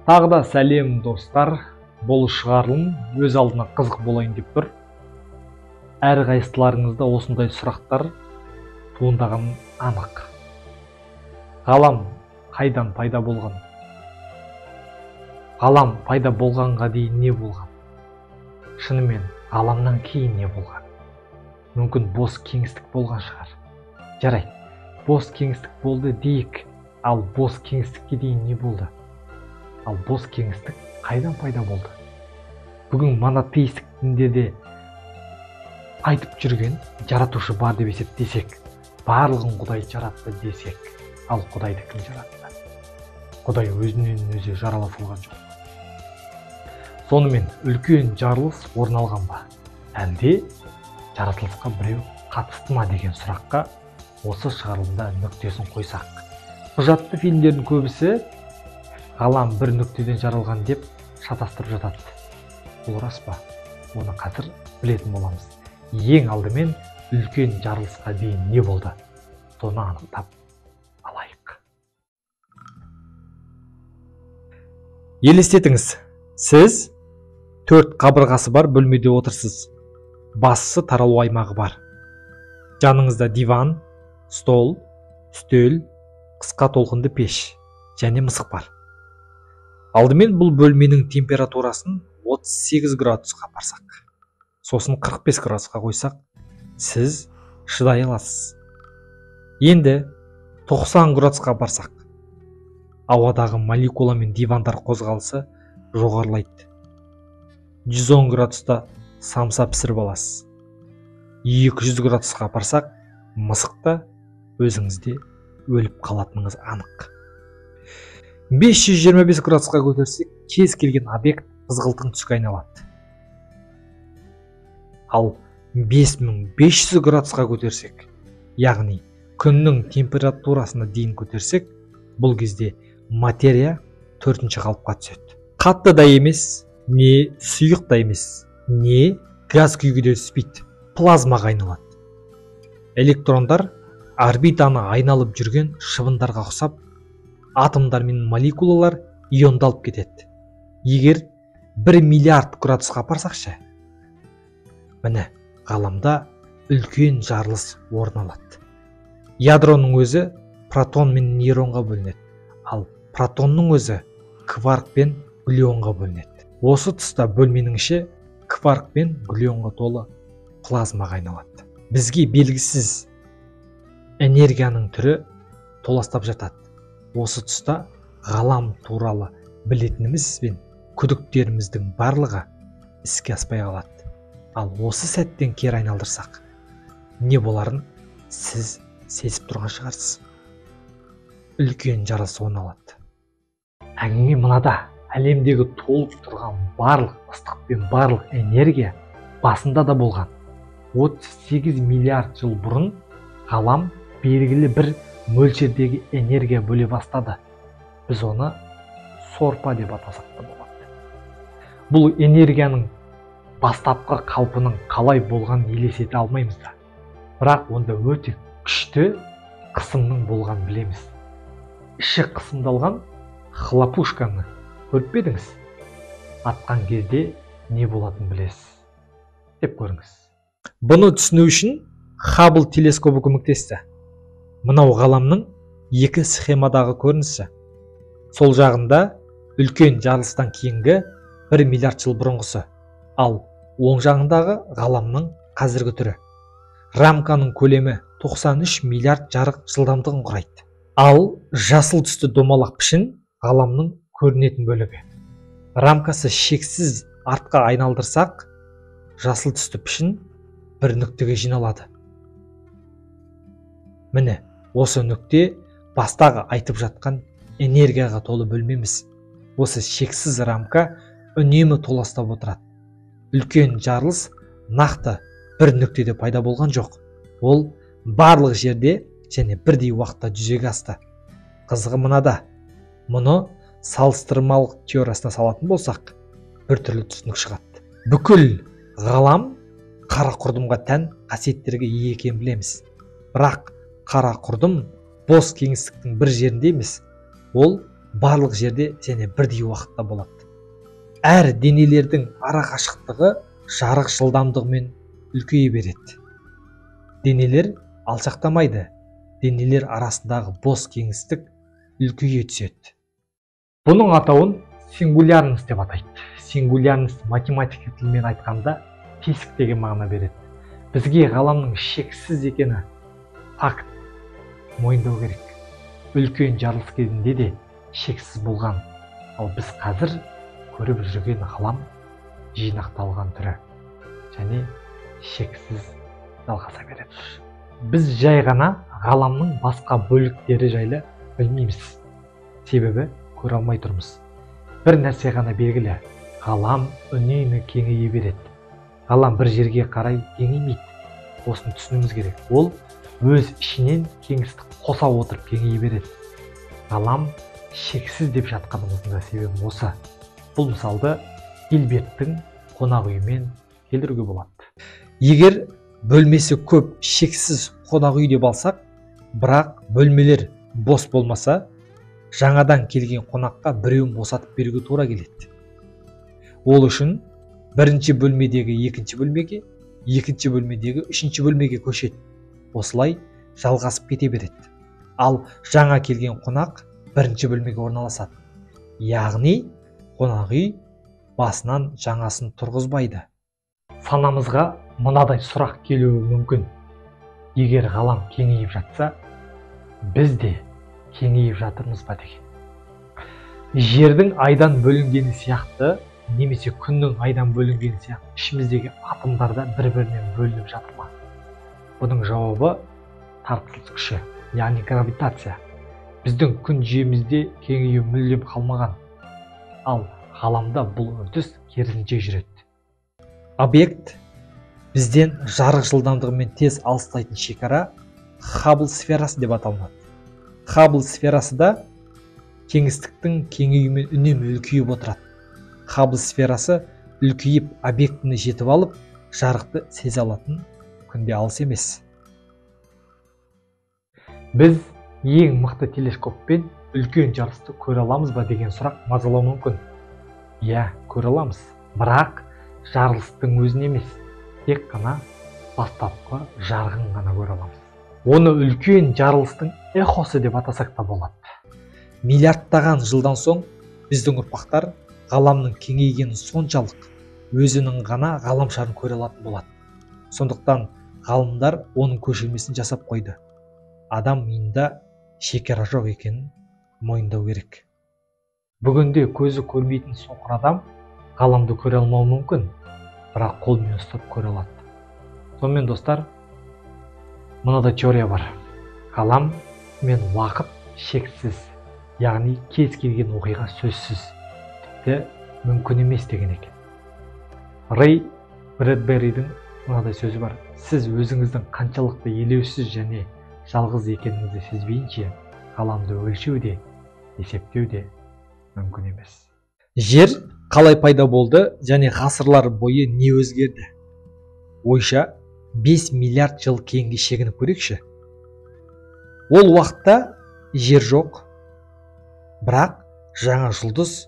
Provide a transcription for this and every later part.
Тағы да сәлем, достар. Бұл шығарылым өз алдына қызық болайын деп тұр. Әрқайсыларыңызда осындай сұрақтар туындаған анық. Ғалам қайдан пайда болған? Ғалам пайда болғанға дейін не болған? Шынымен ғаламнан кейін не болған? Мүмкін бос кеңістік болған шығар. Жарайды, бос кеңістік болды дейік. Ал бос кеңістікке дейін не болды? Ал бос кеңістік қайдан пайда болды? Бүгін монотеистік діндерде айтып жүрген жаратушы бар деп есептесек, барлығын Құдай жаратты десек, ал Құдайды кім жаратты? Құдай өзінен өзі жарала салған жоқ. Сонымен үлкен жарылыс орын алған ба? Әлде жаратылысқа біреу қатысты ма деген сұраққа осы шығарылымда нүктесін қойсақ. Құжатты фильмдердің көбісі ғалам бір нүктеден жаралған деп шатастырып жатады. Бұл рас па? Оны қазір білетін боламыз. Ең алдымен үлкен жарылысқа дейін не болды? Соны анықтап алайық. Елестетіңіз, сіз 4 қабырғасы бар бөлмеде отырсыз. Бастысы таралу аймағы бар. Жаныңызда диван, стол, үстел, қысқа толқынды пеш және мысық бар. Алдымен бұл бөлменің температурасын 38 градусқа апарсақ, сосын 45 градусқа қойсақ, сіз шыдай аласыз. Енді 90 градусқа апарсақ, ауадағы молекула мен дивандар қозғалысы жоғарылайды. 110 градуста самса пісіріп аласыз. 200 градусқа апарсақ, мысық та өзіңіз де өліп қалатыныңыз анық. 525 градусқа көтерсек, кез келген объект қызғылтың түске айналады. Ал 5500 градусқа көтерсек, яғни күннің температурасына дейін көтерсек, бұл кезде материя төртінші қалыпқа түседі. Қатты да емес, не сұйық та емес, не газ күйге де түспейді, плазмаға айналады. Электрондар орбитаны айналып жүрген шыбындарға ұқсап, атомдар мен молекулалар иондалып кетеді. Егер 1 миллиард градусқа апарсақшы, міне ғаламда үлкен жарылыс орын алады. Ядроның өзі протон мен нейронға бөлінеді, ал протонның өзі кварк пен глюонға бөлінеді. Осы тұста бөлменің іші кварк пен глюонға толы плазмаға айналады. Бізге белгісіз энергияның түрі толастап жатады. Осы тұста ғалам туралы білетініміз бен күдіктеріміздің барлығы іске аспай қалады. Ал осы сәттен кері айналдырсақ, не боларын сіз сезіп тұрған шығарсыз. Үлкен жарылыс орын алады. Әңгіме мынада: әлемдегі толып тұрған барлық ыстық пен барлық энергия басында да болған. 38 миллиард жыл бұрын ғалам белгілі бір мөлшердегі энергия бөле бастады. Біз оны сорпа деп атасақ та болады. Бұл энергияның бастапқы қалпының қалай болғанын елестете алмаймыз да. Бірақ онда өте күшті қысымның болғанын білеміз. Іші қысымдалған хлопушканы көріп пе едіңіз? Атқан кезде не болатынын білесіз деп көріңіз. Бұны түсіну үшін Хаббл телескобы көмектесті. Мынау ғаламның екі схемадағы көрінісі. Сол жағында үлкен жарылыстан кейінгі 1 миллиард жыл бұрынғысы, ал оң жағындағы ғаламның қазіргі түрі. Рамканың көлемі 93 миллиард жарық жылдамдығын құрайды. Ал жасыл түсті домалақ пішін ғаламның көрінетін бөлігі. Рамкасы шексіз артқа айналдырсақ, жасыл түсті пішін бір нүктеге жиналады. Міне, осы нүкте бастағы айтып жатқан энергияға толы бөлмеміз. Осы шексіз рамка үнемі толастап отырады. Үлкен жарылыс нақты бір нүктеде пайда болған жоқ. Ол барлық жерде және бірдей уақытта жүзеге асты. Қызығы мынада. Мұны салыстырмалық теориясына салатын болсақ, біртүрлі түсінік шығады. Бүкіл ғалам қара құрдымға тән қасиеттерге ие екенін білеміз. Бірақ қара құрдым бос кеңістіктің бір жерінде емес, ол барлық жерде және бірдей уақытта болады. Әр денелердің ара қашықтығы жарық жылдамдығымен үлкейе береді. Денелер алшақтамайды, денелер арасындағы бос кеңістік үлкейе түседі. Бұның атауын сингулярность деп атайды. Сингулярность математика тілімен айтқанда тесік деген мағына береді. Бізге ғаламның шексіз екені факт, мойындау керек. Үлкен жарылыс кезінде де шексіз болған, ал біз қазір көріп жүрген ғалам жинақталған түрі және шексіз жалғаса береді. Біз жай ғана ғаламның басқа бөліктері жайлы білмейміз, себебі көре алмай тұрмыз. Бір нәрсе ғана белгілі, ғалам үнемі кеңейе береді. Ғалам бір жерге қарай кеңеймейді. Осыны түсінуіміз керек. Ол өз ішінен кеңістік қоса отырып кеңейе береді. Ғалам шексіз деп жатқанымыздың да себебі осы. Бұл мысалды Гилберттің қонақ үйімен келтіруге болады. Егер бөлмесі көп шексіз қонақ үй деп алсақ, бірақ бөлмелер бос болмаса, жаңадан келген қонаққа біреуін босатып беруге тура келеді. Ол үшін бірінші бөлмедегі екінші бөлмеге, екінші бөлмедегі үшінші бөлмеге көшеді. Осылай жалғасып кете береді. Ал жаңа келген қонақ бірінші бөлмеге орналасады. Яғни қонақ үй басынан жаңасын тұрғызбайды. Санамызға мынадай сұрақ келуі мүмкін. Егер ғалам кеңейіп жатса, біз де кеңейіп жатырмыз ба деген. Жердің айдан бөлінгені сияқты, немесе күннің айдан бөлінгені сияқты ішіміздегі атомдар да бір-бірінен бөлініп жатыр ма? Бұның жауабы тартылыс күші, яғни гравитация. Біздің күн жүйемізде кеңею мүлдем қалмаған. Ал ғаламда бұл үрдіс керісінше жүреді. Объект бізден жарық жылдамдығымен тез алыстайтын шекара Хаббл сферасы деп аталынады. Хаббл сферасы да кеңістіктің кеңеюімен үнемі үлкейіп отырады. Хаббл сферасы үлкейіп объектіні жетіп алып, жарықты сезе алатын күнде алыс емес. Біз ең мықты телескоппен үлкен жарылысты көре аламыз ба деген сұрақ мазалауы мүмкін. Иә, көре аламыз, бірақ жарылыстың өзін емес, тек қана бастапқы жарығын ғана көре аламыз. Оны үлкен жарылыстың эхосы деп атасақ та болады. Миллиардтаған жылдан соң біздің ұрпақтар ғаламның кеңейгені соншалық өзінің ғана ғаламшарын көре алатын болады. Сондықтан ғалымдар оның көшірмесін жасап қойды. Адам миында шекара жоқ екенін мойындау керек. Бүгінде көзі көрмейтін соқыр адам ғаламды көре алмауы мүмкін, бірақ қолмен ұстап көре алады. Сонымен достар, мынадай теория бар. Ғалам мен уақыт шексіз, яғни кез келген оқиға сөзсіз, тіпті мүмкін емес деген екен. Рэй Брэдберидің мынадай сөзі бар. Сіз өзіңіздің қаншалықты елеусіз және жалғыз екеніңізді сезбейінше, ғаламды өлшеу де, есептеу де мүмкін емес. Жер қалай пайда болды және ғасырлар бойы не өзгерді? Ойша 5 миллиард жыл кейінге шегініп көрейікші. Ол уақытта жер жоқ, бірақ жаңа жұлдыз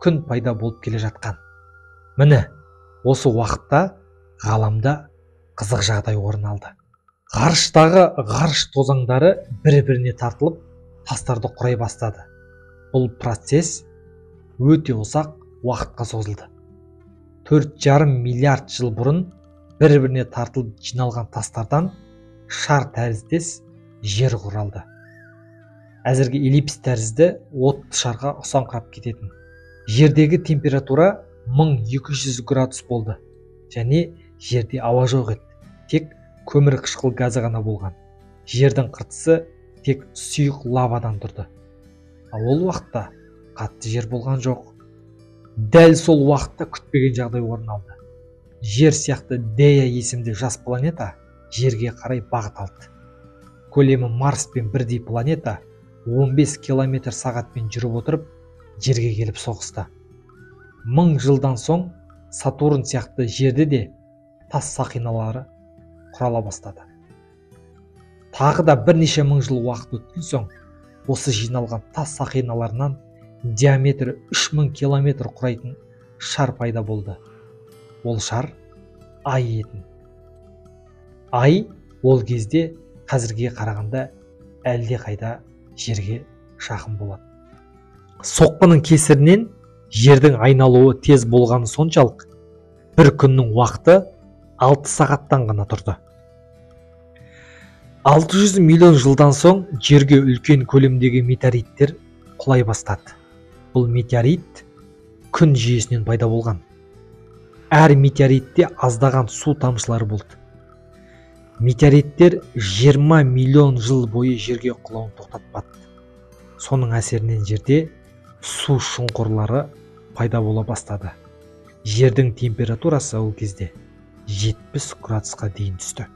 күн пайда болып келе жатқан. Міне, осы уақытта ғаламда қызық жағдай орын алды. Ғарыштағы ғарыш тозаңдары бір-біріне тартылып, тастарды құрай бастады. Бұл процесс өте ұзақ уақытқа созылды. 4,5 миллиард жыл бұрын бір-біріне тартылып жиналған тастардан шар тәріздес жер құралды. Әзірге эллипс тәрізді отты шарға ұқсаңқырап кететін. Жердегі температура 1200 градус болды және жерде ауа жоқ еді, тек көмір қышқыл газы ғана болған. Жердің қыртысы тек сұйық лавадан тұрды. Ал ол уақытта қатты жер болған жоқ. Дәл сол уақытта күтпеген жағдай орын алды. Жер сияқты Дея есімді жас планета жерге қарай бағыт алды. Көлемі Марспен бірдей планета 15 километр сағатпен жүріп отырып, жерге келіп соғысты. 1000 жылдан соң Сатурн сияқты жерде де тас сақиналары құрала бастады. Тағы да бірнеше мың жыл уақыт өткен соң, осы жиналған тас сақиналарынан Диаметрі 3000 километр құрайтын шар пайда болды. Ол шар Ай етін. Ай ол кезде қазірге қарағанда әлде қайда жерге жақын болады. Соққының кесірінен жердің айналуы тез болғаны соншалық, бір күннің уақыты 6 сағаттан ғана тұрды. 600 миллион жылдан соң жерге үлкен көлемдегі метеориттер құлай бастады. Бұл метеорит күн жүйесінен пайда болған. Әр метеоритте аздаған су тамшылары болды. Метеориттер 20 миллион жыл бойы жерге құлауын тоқтатпады. Соның әсерінен жерде су шұңқырлары пайда бола бастады. Жердің температурасы ол кезде 70 градусқа дейін түсті.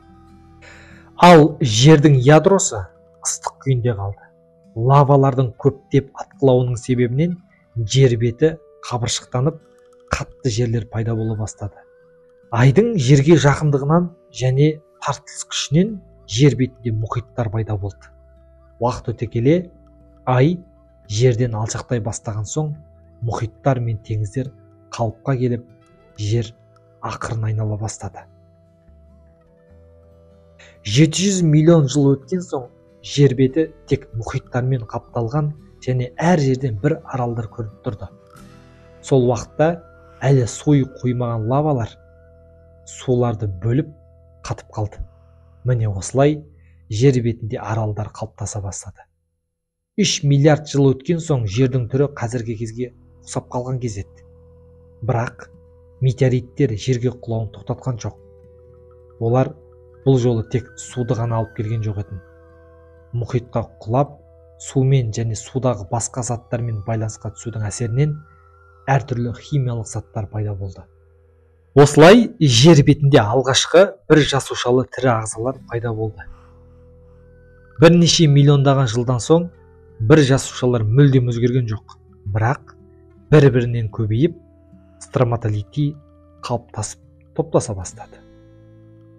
Ал жердің ядросы ыстық күйінде қалды. Лавалардың көптеп атқылауының себебінен жер беті қабыршықтанып, қатты жерлер пайда бола бастады. Айдың жерге жақындығынан және тартылыс күшінен жер бетінде мұхиттар пайда болды. Уақыт өте келе ай жерден алшақтай бастаған соң мұхиттар мен теңіздер қалыпқа келіп, жер ақырын айнала бастады. 700 миллион жыл өткен соң жер беті тек мұхиттармен қапталған және әр жерден бір аралдар көрініп тұрды. Сол уақытта әлі сойы қоймаған лавалар суларды бөліп қатып қалды. Міне осылай жер бетінде аралдар қалыптаса бастады. 3 миллиард жыл өткен соң жердің түрі қазіргі кезге ұқсап қалған кез еді. Бірақ метеориттер жерге құлауын тоқтатқан жоқ. Олар бұл жолы тек суды ғана алып келген жоқ еді. Мұхитқа құлап, сумен және судағы басқа заттармен байланысқа түсудің әсерінен әртүрлі химиялық заттар пайда болды. Осылай жер бетінде алғашқы бір жасушалы тірі ағзалар пайда болды. Бірнеше миллиондаған жылдан соң бір жасушалар мүлдем өзгерген жоқ, бірақ бір-бірінен көбейіп, строматолити қалыптасып топтаса бастады.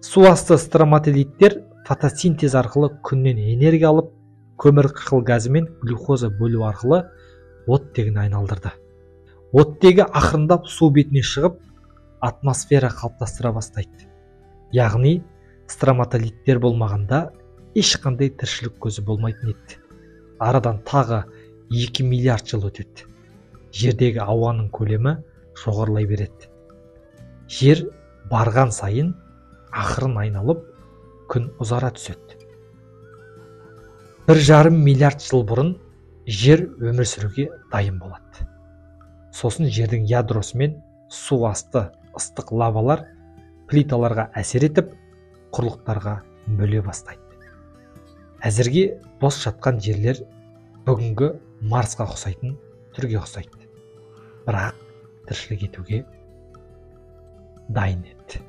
Су асты строматолиттер фотосинтез арқылы күннен энергия алып, көмірқышқыл газы мен глюкоза бөлу арқылы оттегін айналдырды. Оттегі ақырындап су бетіне шығып, атмосфера қалыптастыра бастайды. Яғни строматолиттер болмағанда ешқандай тіршілік көзі болмайтын еді. Арадан тағы 2 миллиард жыл өтеді. Жердегі ауаның көлемі жоғарылай береді. Жер барған сайын ақырын айналып, күн ұзара түседі. 1,5 миллиард жыл бұрын жер өмір сүруге дайын болады. Сосын жердің ядросы мен су асты ыстық лавалар плиталарға әсер етіп, құрлықтарға бөле бастайды. Әзірге бос жатқан жерлер бүгінгі Марсқа ұқсайтын түрге ұқсайды. Бірақ тіршілік етуге дайын еді.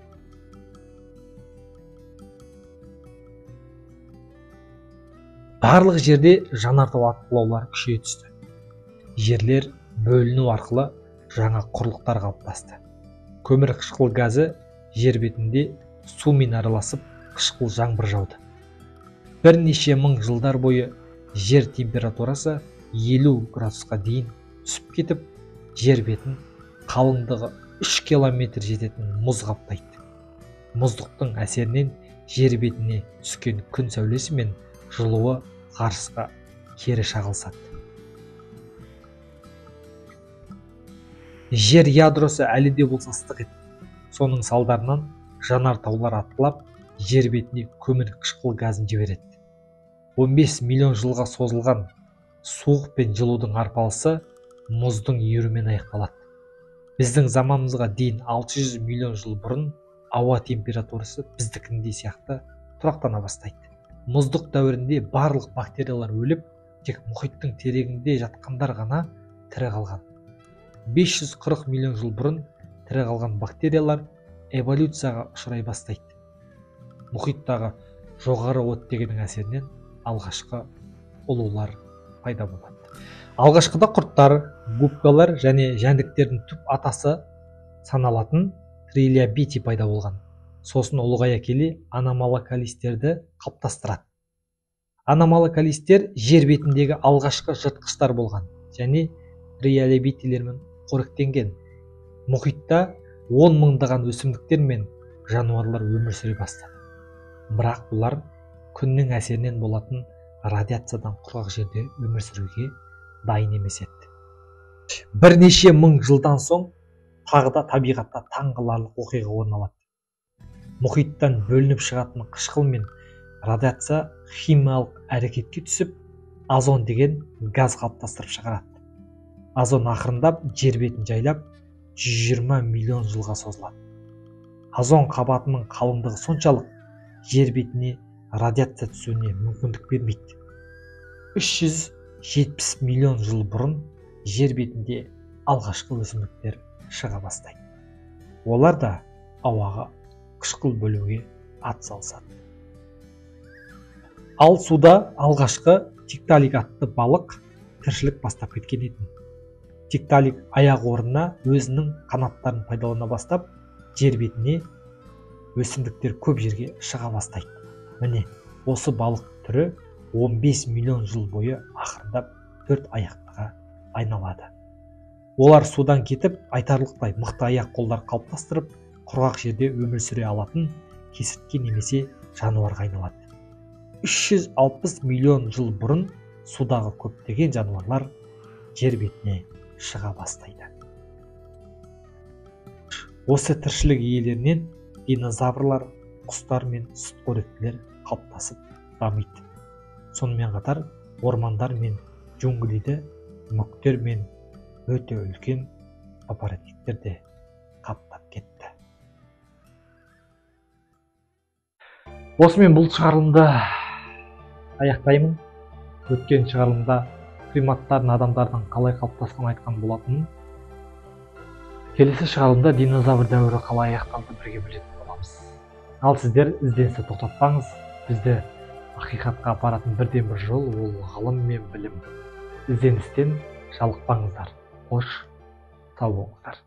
Барлық жерде жанартау атқылаулар күшейе түсті. Жерлер бөліну арқылы жаңа құрлықтар қалыптасты. Көмірқышқыл газы жер бетінде сумен араласып, қышқыл жаңбыр жауды. Бірнеше мың жылдар бойы жер температурасы 50 градусқа дейін түсіп кетіп, жер бетін қалыңдығы 3 километр жететін мұз қаптайды. Мұздықтың әсерінен жер бетіне түскен күн сәулесі мен жылуы ғарышқа кері шағылысады. Жер ядросы әлі де болса ыстық еді. Соның салдарынан жанартаулар атқылап, жер бетіне көмірқышқыл газын жібереді. 15 миллион жылға созылған суық пен жылудың арпалысы мұздың еруімен аяқталады. Біздің заманымызға дейін 600 миллион жыл бұрын ауа температурасы біздікіндей сияқты тұрақтана бастайды. Мұздық дәуірінде барлық бактериялар өліп, тек мұхиттың тереңінде жатқандар ғана тірі қалған. 540 миллион жыл бұрын тірі қалған бактериялар эволюцияға ұшырай бастайды. Мұхиттағы жоғары оттегінің әсерінен алғашқы ұлулар пайда болады. Алғашқыда құрттар, губкалар және жәндіктердің түп атасы саналатын трилобити пайда болған. Сосын ұлғая келе аномалокалистерді қалыптастырады. Аномалокалистер жер бетіндегі алғашқы жыртқыштар болған және трилобиттермен қоректенген. Мұхитта 10 мыңдаған өсімдіктер мен жануарлар өмір сүре бастады. Бірақ бұлар күннің әсерінен болатын радиациядан құрғақ жерде өмір сүруге дайын емес еді. Бірнеше мың жылдан соң тағы да табиғатта таңғаларлық оқиға орын алады. Мұхиттан бөлініп шығатын қышқыл мен радиация химиялық әрекетке түсіп, озон деген газ қалыптастырып шығарады. Озон ақырындап жер бетін жайлап 120 миллион жылға созылады. Озон қабатының қалыңдығы соншалық, жер бетіне радиация түсуіне мүмкіндік бермейді. 370 миллион жыл бұрын жер бетінде алғашқы өсімдіктер шыға бастайды. Олар да ауаға қышқыл бөлуге атсалысады. Ал суда алғашқы тикталик атты балық тіршілік бастап кеткен еді. Тикталик аяқ орнына өзінің қанаттарын пайдалана бастап, жер бетіне өсімдіктер көп жерге шыға бастайды. Міне, осы балық түрі 15 миллион жыл бойы ақырындап төрт аяқтыға айналады. Олар судан кетіп, айтарлықтай мықты аяқ қолдар қалыптастырып, құрғақ жерде өмір сүре алатын кесіртке немесе жануарға айналады. 360 миллион жыл бұрын судағы көптеген жануарлар жер бетіне шыға бастайды. Осы тіршілік иелерінен динозаврлар, құстар мен сүтқоректілер қалыптасып дамиды. Сонымен қатар ормандар мен джунглиді мүктер мен өте үлкен папоротниктер де қаптап кетті. Осымен бұл шығарылымды аяқтаймын. Өткен шығарылымда приматтардың адамдардың қалай қалыптасқанын айтқан болатынмын. Келесі шығарылымда динозавр дәуірі қалай аяқталды бірге білетін боламыз. Ал сіздер ізденісті тоқтатпаңыз. Бізді ақиқатқа апаратын бірден бір жол ол ғылым мен білім. Ізденістен жалықпаңыздар. Қош, сау болыңыздар.